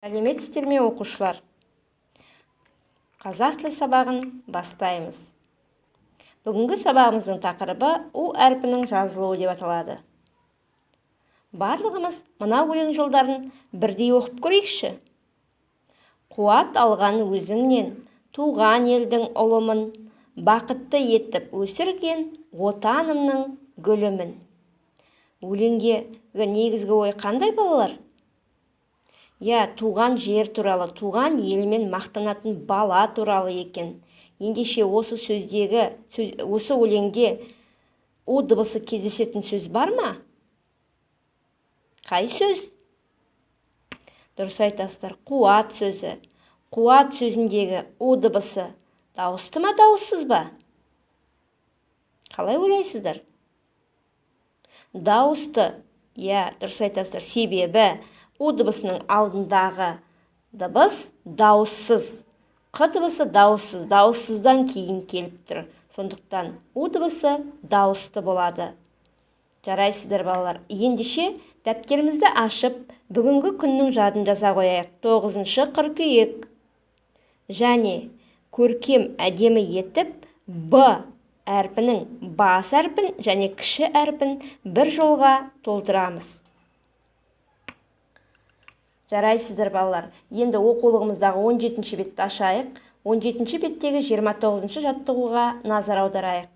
Сәлеметсіздер ме, оқушылар! Қазақ тілі сабағын бастаймыз. Бүгінгі сабағымыздың тақырыбы «У әрпінің жазылуы» деп аталады. Барлығымыз мына өлең жолдарын бірдей оқып көрейікші. Қуат алған өзіңнен, туған елдің ұлымын, бақытты етіп өсірген отанымның гүлімін. Өлеңдегі негізгі ой қандай, балалар? Иә, туған жер туралы, туған елімен мақтанатын бала туралы екен. Ендеше, осы сөздегі, осы өлеңде у дыбысы кездесетін сөз бар ма? Қай сөз? Дұрыс айтасыздар, «қуат» сөзі. «Қуат» сөзіндегі у дыбысы дауысты ма, дауыссыз ба? Қалай ойлайсыздар? Дауысты, иә, дұрыс айтасыздар. Себебі у дыбысының алдындағы дыбыс дауыссыз, қ дыбысы дауыссыз, дауыссыздан кейін келіп тұр. Сондықтан у дыбысы дауысты болады. Жарайсыздар, балалар! Ендеше, дәптерімізді ашып, бүгінгі күннің жадын жаза қояйық: 9 қыркүйек. Және көркем, әдемі етіп б әрпінің бас әрпін және кіші әрпін бір жолға толтырамыз. Жарайсыздар, балалар! Енді оқулығымыздағы 17 бетті ашайық. 17 беттегі 29 жаттығуға назар аударайық.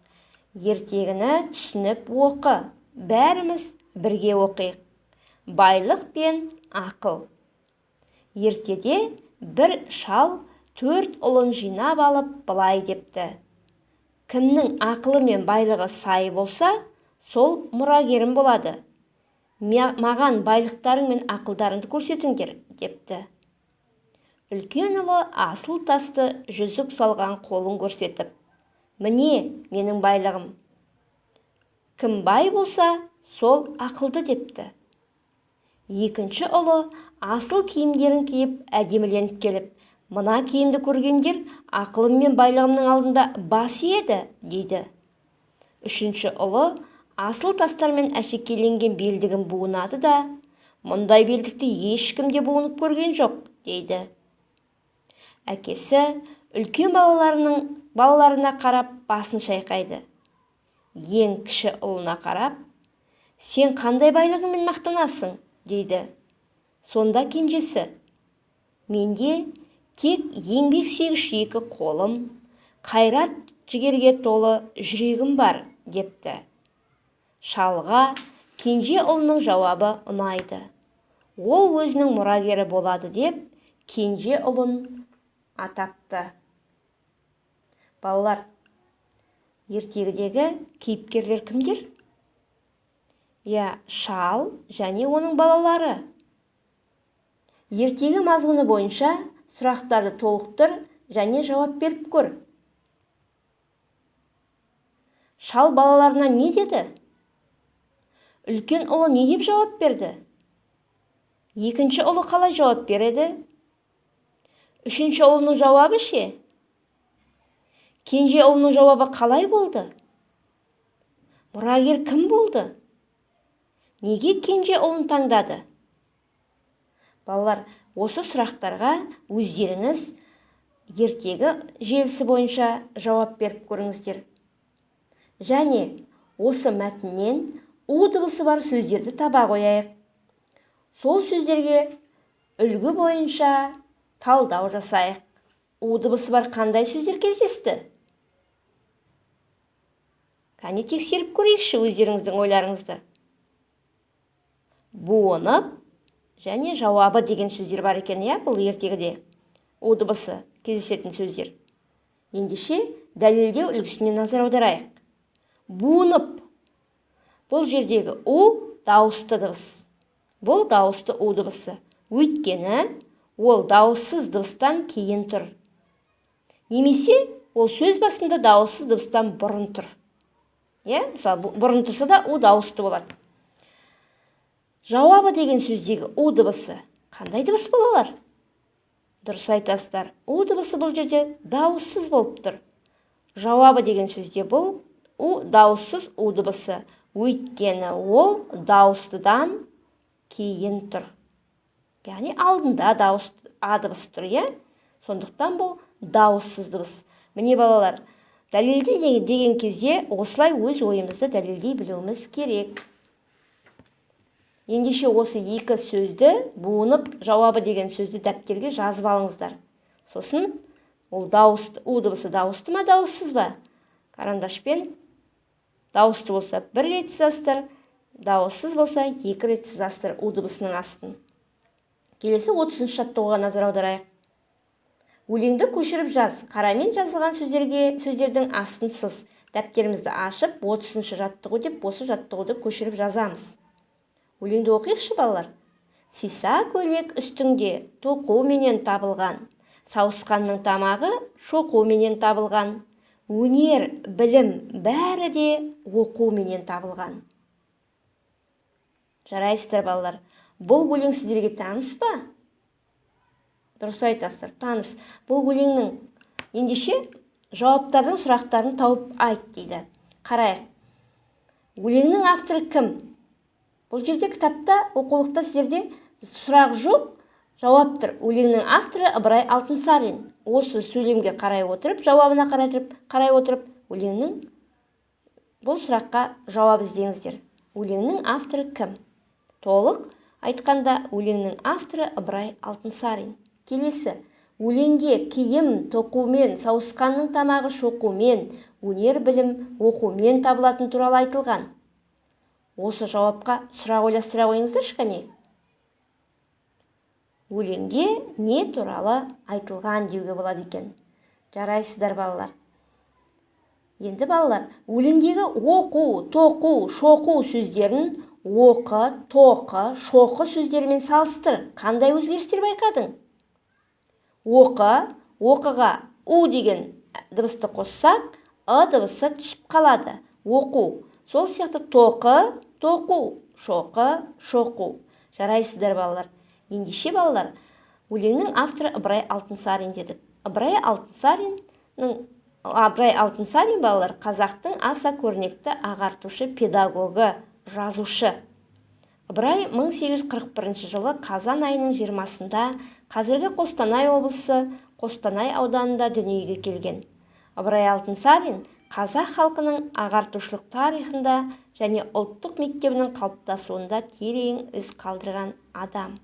Ертегіні түсініп оқы. Бәріміз бірге оқиық. «Байлық пен ақыл». Ертеде бір шал төрт ұлын жинап алып, былай депті: «Кімнің ақылы мен байлығы сай болса, сол мұрагерім болады. Маған байлықтарың мен ақылдарыңды көрсетіңдер», – депті. Үлкен ұлы асыл тасты жүзік салған қолын көрсетіп: «Міне, менің байлығым. Кім бай болса, сол ақылды», – депті. Екінші ұлы асыл киімдерін киіп, әдеміленіп келіп: «Мына киімді көргендер ақылым мен байлығымның алдында бас иеді», – дейді. Үшінші ұлы асыл тастармен әшекейленген белдігін буынады да: «Мұндай белдікті ешкім де буынып көрген жоқ», – дейді. Әкесі үлкен балаларына қарап басын шайқайды. Ең кіші ұлына қарап: «Сен қандай байлығыңмен мақтанасың?» – дейді. Сонда кенжесі: «Менде тек еңбек сүйгіш екі қолым, қайрат жігерге толы жүрегім бар», – депті. Шалға кенже ұлының жауабы ұнайды. Ол өзінің мұрагері болады деп, кенже ұлын атапты. Балалар, ертегідегі кейіпкерлер кімдер? Иә, шал және оның балалары. Ертегі мазмұны бойынша сұрақтарды толықтыр және жауап беріп көр. Шал балаларына не деді? Үлкен ұлы не деп жауап берді? Екінші ұлы қалай жауап береді? Үшінші ұлының жауабы ше? Кенже ұлының жауабы қалай болды? Мұрагер кім болды? Неге кенже ұлын таңдады? Балалар, осы сұрақтарға өздеріңіз ертегі желісі бойынша жауап беріп көріңіздер. Және осы мәтіннен у дыбысы бар сөздерді таба қояйық. Сол сөздерге үлгі бойынша талдау жасайық. У дыбысы бар қандай сөздер кездесті? Кәне, тексеріп көрейікші өздеріңіздің ойларыңызды. «Буынып» және «жауабы» деген сөздер бар екен, иә, бұл ертегіде у дыбысы кездесетін сөздер. Ендеше, дәлелдеу үлгісіне назар аударайық. «Буынып». Бұл жердегі у дауысты дыбыс. Бұл дауысты у дыбысы, өйткені ол дауыссыз дыбыстан кейін тұр немесе ол сөз басында дауыссыз дыбыстан бұрын тұр, иә. Мысалы, бұрын тұрса да, у дауысты болады. «Жауабы» деген сөздегі у дыбысы қандай дыбыс, балалар? Дұрыс айтасыздар, у дыбысы бұл жерде дауыссыз болып тұр. «Жауабы» деген сөзде бұл у дауыссыз у дыбысы, өйткені ол дауыстыдан кейін тұр. Яғни алдында дауыс а дыбысы тұр, иә? Сондықтан бұл дауыссыз дыбыс. Міне балалар, дәлелде деген кезде осылай өз ойымызды дәлелдей білуіміз керек. Ендеше осы екі сөзді буынып жауабы деген сөзді дәптерге жазып алыңыздар. Сосын ол дауысты, у дыбысы дауысты ма, дауыссыз ба? Карандашпен дауысты болса бір рет сызасыздар, дауыссыз болса екі рет сызасыздар у дыбысының астын. Келесі 30-шы жаттығуға назар аударайық. Өлеңді көшіріп жаз. Қарамен жазылған сөздердің астын сыз. Дәптерімізді ашып, 30-шы жаттығу деп осы жаттығуды көшіріп жазамыз. Өлеңді оқиықшы балалар. Сиса көйлек үстіңде тоқуменен табылған. Сауысқанның тамағы шоқуменен табылған. Өнер, білім бәрі де оқуменен табылған. Жарайсыздар балалар. Бұл өлең сіздерге таныс па? Дұрыс айтасыздар, таныс. Бұл өлеңнің ендеше жауаптардың сұрақтарын тауып айт дейді. Қарайық. Өлеңнің авторы кім? Бұл жерде кітапта, оқулықта сіздерде сұрақ жоқ, жауап тұр. Өлеңнің авторы Ыбырай Алтынсарин. Осы сөйлемге қарай отырып, жауабына қарай отырып, өлеңнің бұл сұраққа жауап іздеңіздер. Өлеңнің авторы кім? Толық айтқанда, өлеңнің авторы Ыбырай Алтынсарин. Келесі, өлеңге киім тоқумен, сауысқанның тамағы шоқумен, өнер білім оқумен табылатын туралы айтылған. Осы жауапқа сұрақ ойластыра қойыңыздаршы кәне. Өлеңге не туралы айтылған деуге болады екен. Жарайсыздар балалар. Енді балалар, өлеңдегі оқу, тоқу, шоқу сөздерін оқы, тоқы, шоқы сөздерімен салыстыр. Қандай өзгерістер байқадың? Оқы, оқыға у деген дыбысты қоссақ, ы дыбысы түсіп қалады. Оқу. Сол сияқты тоқы, тоқу, шоқы, шоқу. Жарайсыздар балалар. Ендеше балалар, өлеңнің авторы Ыбырай Алтынсарин дедік. Ыбырай Алтынсарин балалар қазақтың аса көрнекті ағартушы педагогы, жазушы. Ыбырай 1841 жылы қазан айының 20-сында қазіргі Қостанай облысы Қостанай ауданында дүниеге келген. Ыбырай Алтынсарин қазақ халқының ағартушылық тарихында және ұлттық мектебінің қалыптасуында терең із қалдырған адам.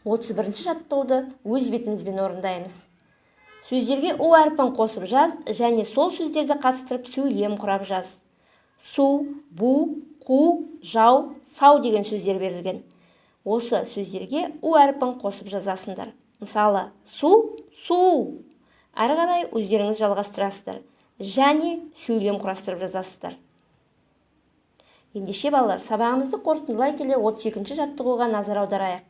31-ші жаттығуды өз бетімізбен орындаймыз. Сөздерге у әрпін қосып жаз және сол сөздерді қатыстырып сөйлем құрап жаз. Су, бу, қу, жау, сау деген сөздер берілген. Осы сөздерге у әрпін қосып жазасыңдар. Мысалы, су, су. Әрі қарай өздеріңіз жалғастырасыздар және сөйлем құрастырып жазасыздар. Ендеше балалар, сабағымызды қорытындылай келе 32-ші жаттығуға назар аударайық.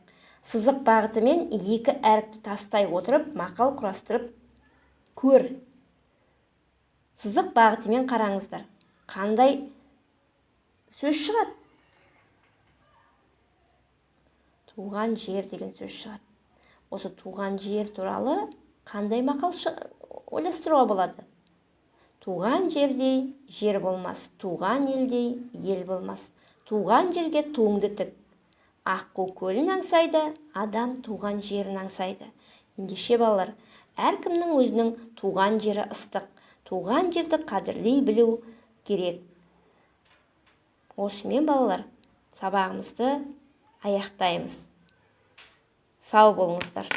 Сызық бағытымен екі әріпті тастай отырып, мақал құрастырып көр. Сызық бағытымен қараңыздар. Қандай сөз шығады? Туған жер деген сөз шығады. Осы туған жер туралы қандай мақал ойластыруға болады? Туған жердей жер болмас, туған елдей ел болмас. Туған жерге туыңды тік. Аққу көлін аңсайды, адам туған жерін аңсайды. Ендеше балалар, әркімнің өзінің туған жері ыстық. Туған жерді қадірлей білу керек. Осымен балалар, сабағымызды аяқтаймыз. Сау болыңыздар.